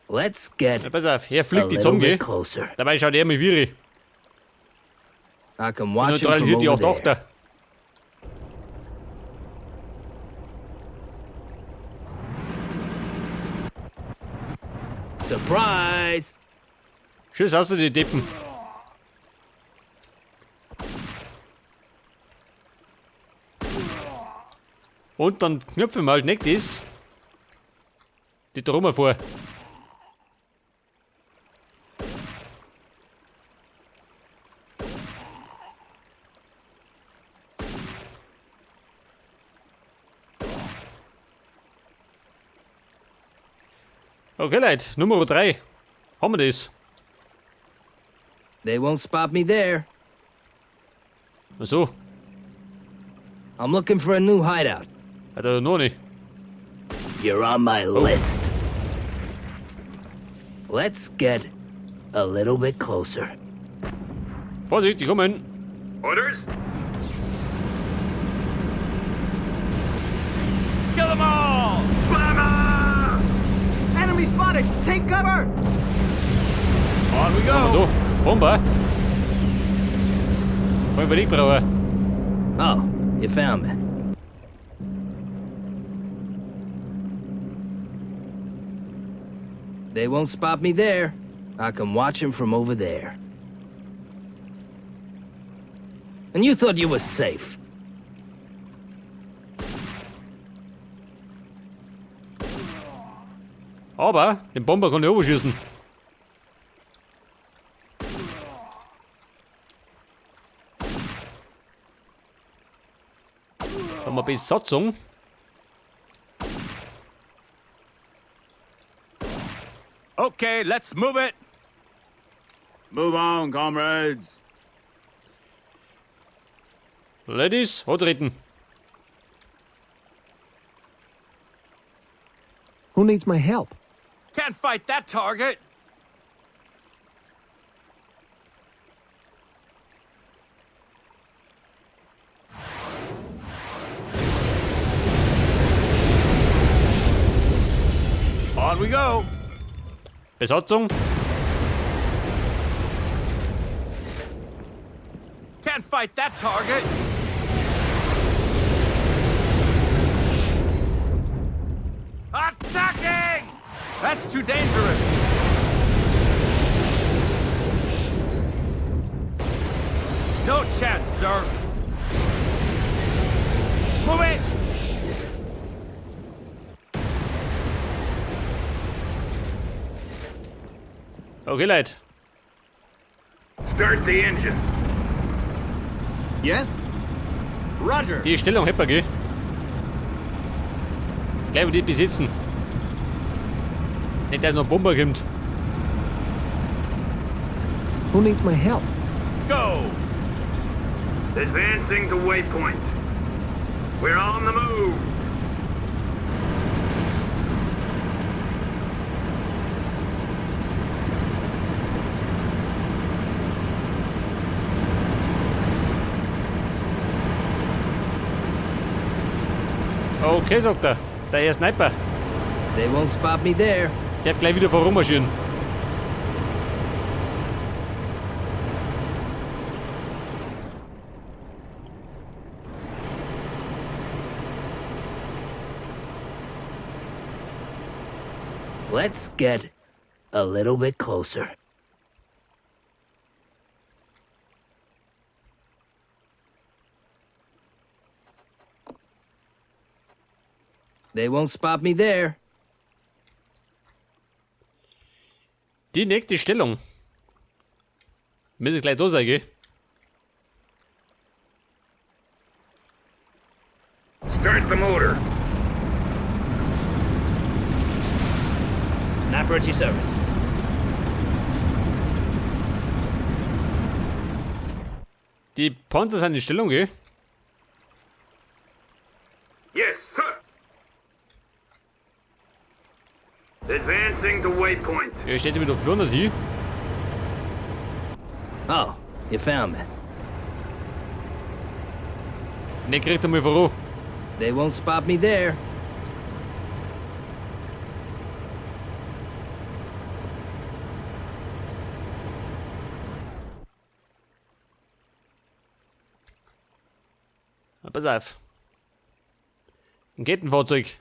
Let's get Ja, pass auf, er a fliegt die little zusammen, gell? bit closer. Dabei schaut er mit Viri. I can watch him from Neutralisiert die over auch there. Tochter. Surprise! Tschüss, hast du die Deppen. Und dann knöpfen wir halt nicht das. Die da vor. Okay, Leute, Nummer 3. Haben wir das? They won't spot me there. Ach so, I'm looking for a new hideout. hat er noch nicht. You're on my list. Let's get a little bit closer. Vorsicht, die kommen. Orders? Kill them all! Bomber! Enemy spotted! Take cover! On we Haben go. wir da. Bomber. Wollen wir nicht brauchen. Oh, you found me. They won't spot me there. I can watch him from over there. And you thought you were safe. Aber den Bomber kann ich überschießen. Da haben wir Besatzung. Okay, let's move it! Move on, comrades. Ladies, antreten. Who needs my help? Can't fight that target! On we go. Besatzung. Can't fight that target! Attacking! That's too dangerous! No chance, sir! Move it! Okay, Leute. Start the engine. Yes? Roger! Die Stellung hätten wir, gell? Gleich mal die besitzen. Nicht, dass noch ein Bomber kommt. Who needs my help? Go! Advancing to waypoint. We're on the move. Okay, sagt er. Der Herr Sniper. They won't spot me there. Darf gleich wieder vorummarschieren. Let's get a little bit closer. They won't spot me there. Die nächste Stellung. Müssen gleich da sein, gell? Start the motor. Sniper at your service. Die Panzer sind in Stellung, gell? Yes, sir. Advancing to waypoint. Ja, steht wieder vorne hin. Oh, you found me. Ne, kriegt er mal voran. They won't spot me there. Pass auf. Ein Kettenfahrzeug.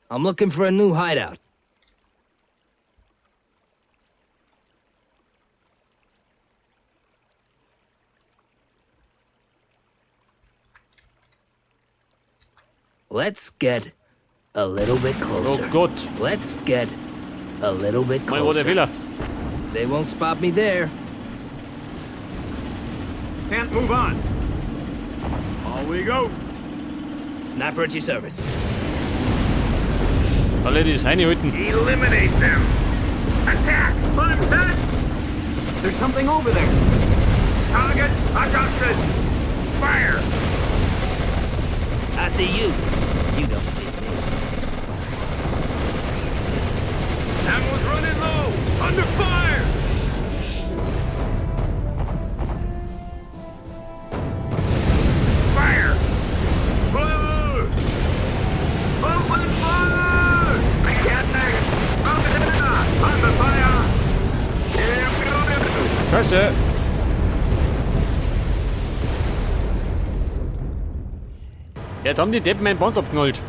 I'm looking for a new hideout. Let's get a little bit Oh closer. Gott. Let's get a little bit Mein, wo der closer. Fehler? They won't spot me there. Can't move on. On we go. Sniper at your service. Alle die das reinhalten. Eliminate them. Attack! Contact! There's something over there. Target adjusted. Fire! I see you. You don't see me. Ammo's running low. Under fire! Fire! Fire! Open fire! Attack! Under fire! Scheiße. Ja, jetzt haben die Deppen meinen Band abgeknallt.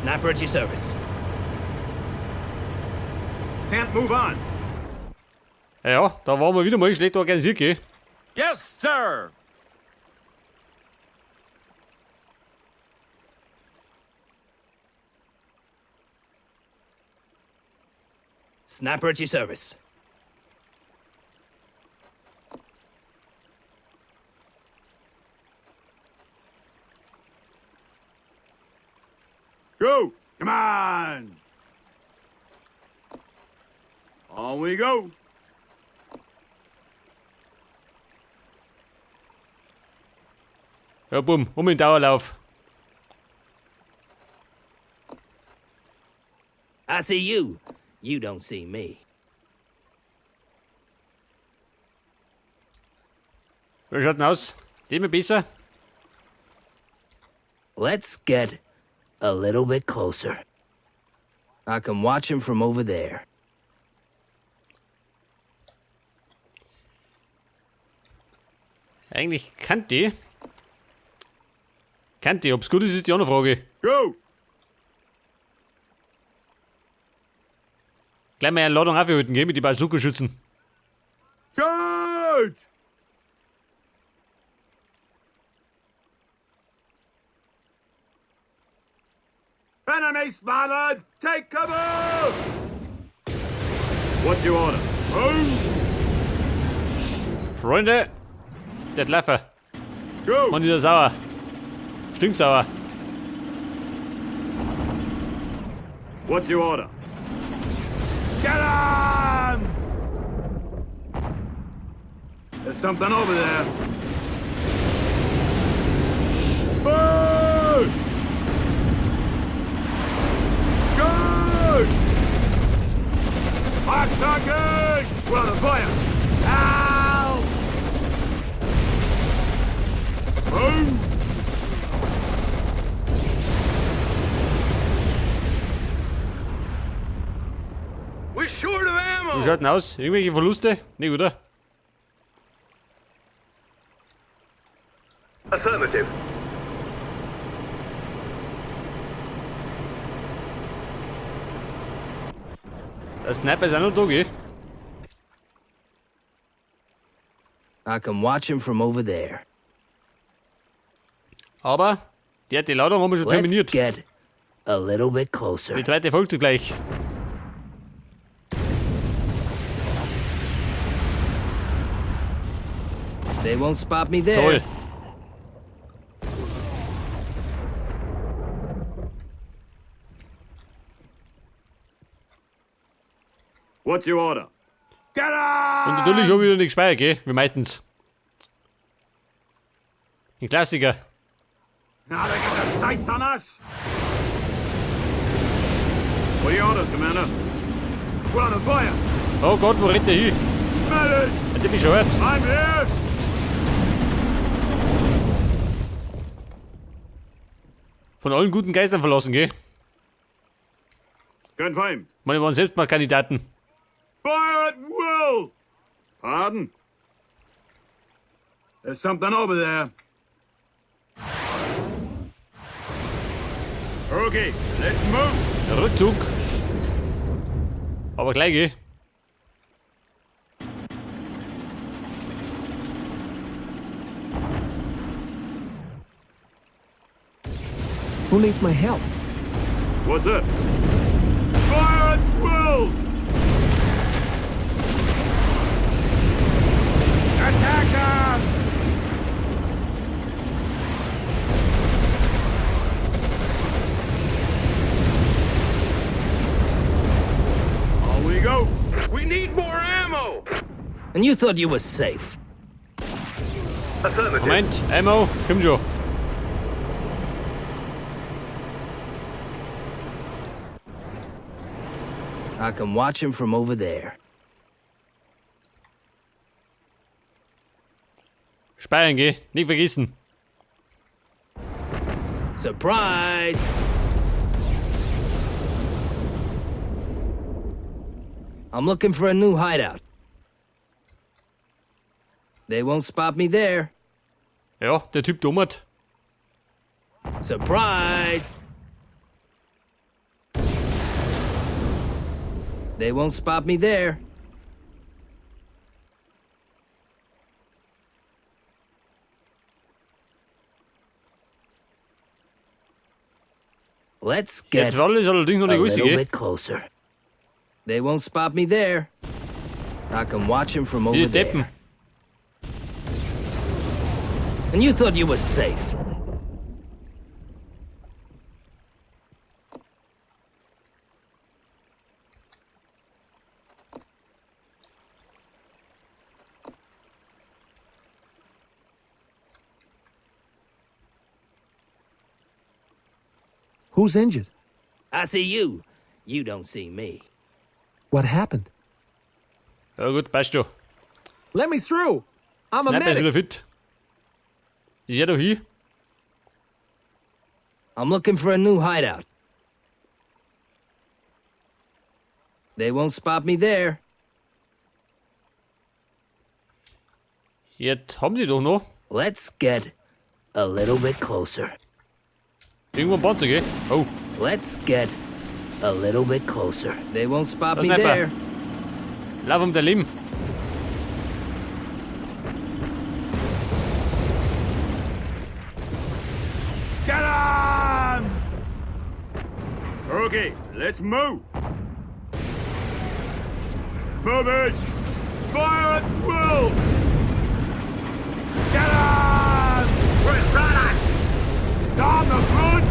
Sniper at your service. Can't move on. Ja, ja, da waren wir wieder mal schlecht organisiert, gell? Yes, sir. Sniper at your service. Go. Come on. On we go. Ja, bumm, um den Dauerlauf. I see you. You don't see me. Wie schaut denn aus? Dem besser? Let's get a little bit closer. I can watch him from over there. Eigentlich kann die. Kann die. Ob's gut ist, ist die andere Frage. Go. Gleich mal eine Ladung aufhalten, gell, mit den Bazooka-Schützen. Charge! Enemy spotted! Take cover! What's your order? Move! Freunde, der Laffer. Go! Mann, ist er sauer. Stinksauer. What's your order? Get 'em! There's something over there. Move! Go! Hot target! We're on fire! Ow! Move! We're short of ammo. Wie schaut denn aus? Irgendwelche Verluste? Nee, oder? Affirmative. Der Sniper ist auch noch da, gell? I can watch him from over there. Aber der hat die Ladung haben wir schon Let's terminiert. get a little bit closer. Die zweite folgt gleich. They won't spot me there. Toll. What's your order? Get up! Und natürlich habe ich wieder nicht gespeichert, gell? Wie meistens. Ein Klassiker. Now they got the sights on us! What are your orders, Commander? We're on the fire! Oh Gott, wo rennt der hin? Medic! Hat der mich schon gehört? I'm here! Von allen guten Geistern verlassen, gell? Confirmed. Meine waren selbst mal Kandidaten. Fire at will! Pardon? There's something over there. Okay, let's move. Rückzug. Aber gleich, gell? Who needs my help? What's up? Fire at will! Attack us! On we go! We need more ammo! And you thought you were safe. Affirmative. Moment, Ammo, komm schon. I can watch him from over there. Speichern, gell? Nicht vergessen. Surprise! I'm looking for a new hideout. They won't spot me there. Ja, der Typ dummert. Surprise! They won't spot me there. Let's get Jetzt war alles allerdings noch a nicht alles, little gell? bit closer. They won't spot me there. I can watch him from over Die there. Deppen. And you thought you were safe. Who's injured? I see you. You don't see me. What happened? Ja gut, passt schon. Let me through! I'm a Sniper ist medic! wieder fit. Ist er da hier? I'm looking for a new hideout. They won't spot me there. Jetzt haben die doch noch. Let's get a little bit closer. Irgendwo ein Panzer, gell? Oh, Let's get a little bit closer. They won't spot Der me Sniper. there. Lauf um dein Leben. Get on! Okay, let's move. Move it! Fire at will! Get on! We're at! Down the front!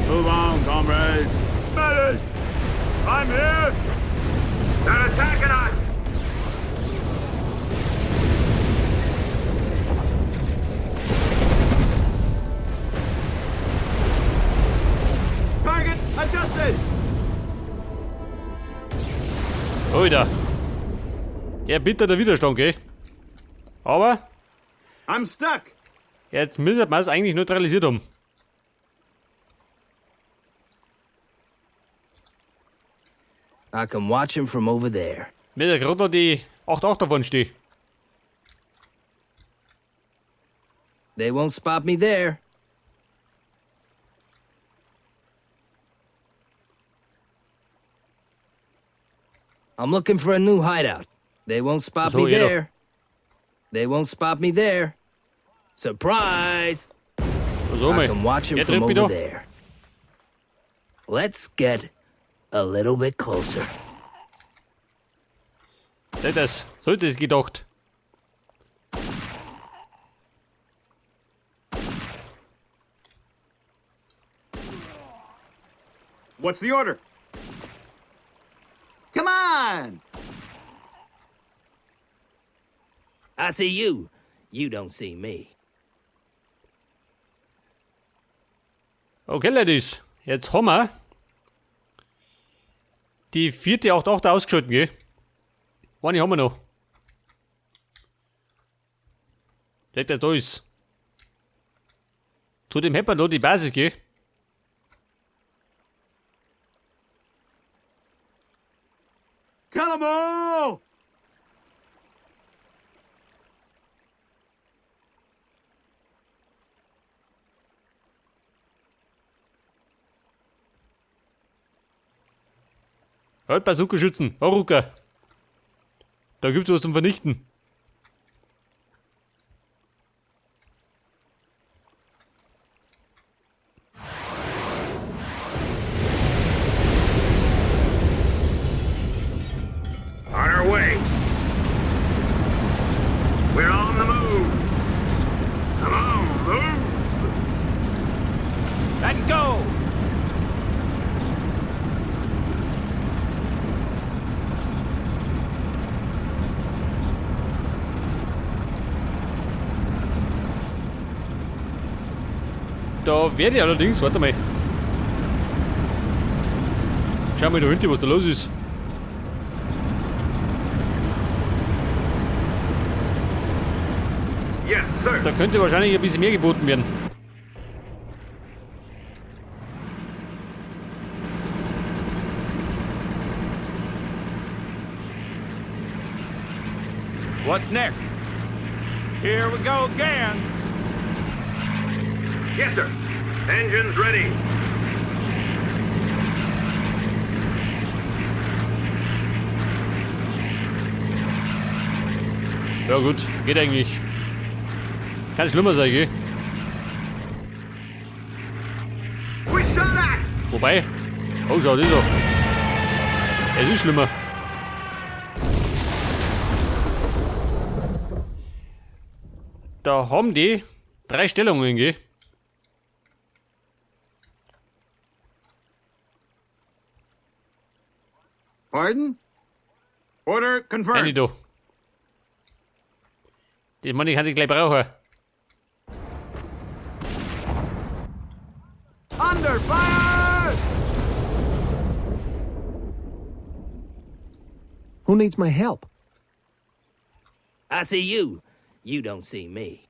Move on, comrades. Medic! I'm here! They're attacking us! Target adjusted! Alter. Ja, bitter der Widerstand, gell? Aber I'm stuck! jetzt müssen wir es eigentlich neutralisiert haben. I can watch him from over there. Mir ja gerade noch die 8-8 davon stehen. They won't spot me there. I'm looking for a new hideout. They won't spot So, me jeder. there. They won't spot me there. Surprise! So I mal. can watch him Er from tritt mich over da. there. Let's get a little bit closer. Seht das? So hätte es gedacht. What's the order? Come on! I see you. You don't see me. Okay, Ladies. Jetzt haben wir die vierte 8-8 ausgeschaltet, gell? Eine haben wir noch. Seht ihr, da ist. Zudem hätten wir noch die Basis, gell? Kill 'em all! Halt Bazooka-Schützen, Oruka. Da gibt's was zum Vernichten. On our way. We're on the move. Come on, move. Let go! Da werde ich allerdings, warte mal. Schau mal da hinten, was da los ist. Yes, sir. Da könnte wahrscheinlich ein bisschen mehr geboten werden. What's next? Here we go again. Yes, sir. Engines ready. Ja gut, geht eigentlich. Kann schlimmer sein, gell? We shot at. Wobei. Oh, schau, das ist er. Es ist schlimmer. Da haben die drei Stellungen, gell? Pardon? Order Eine confirmed. da. Den Mann, kann ich gleich brauchen. Under fire! Who needs my help? I see you. You don't see me.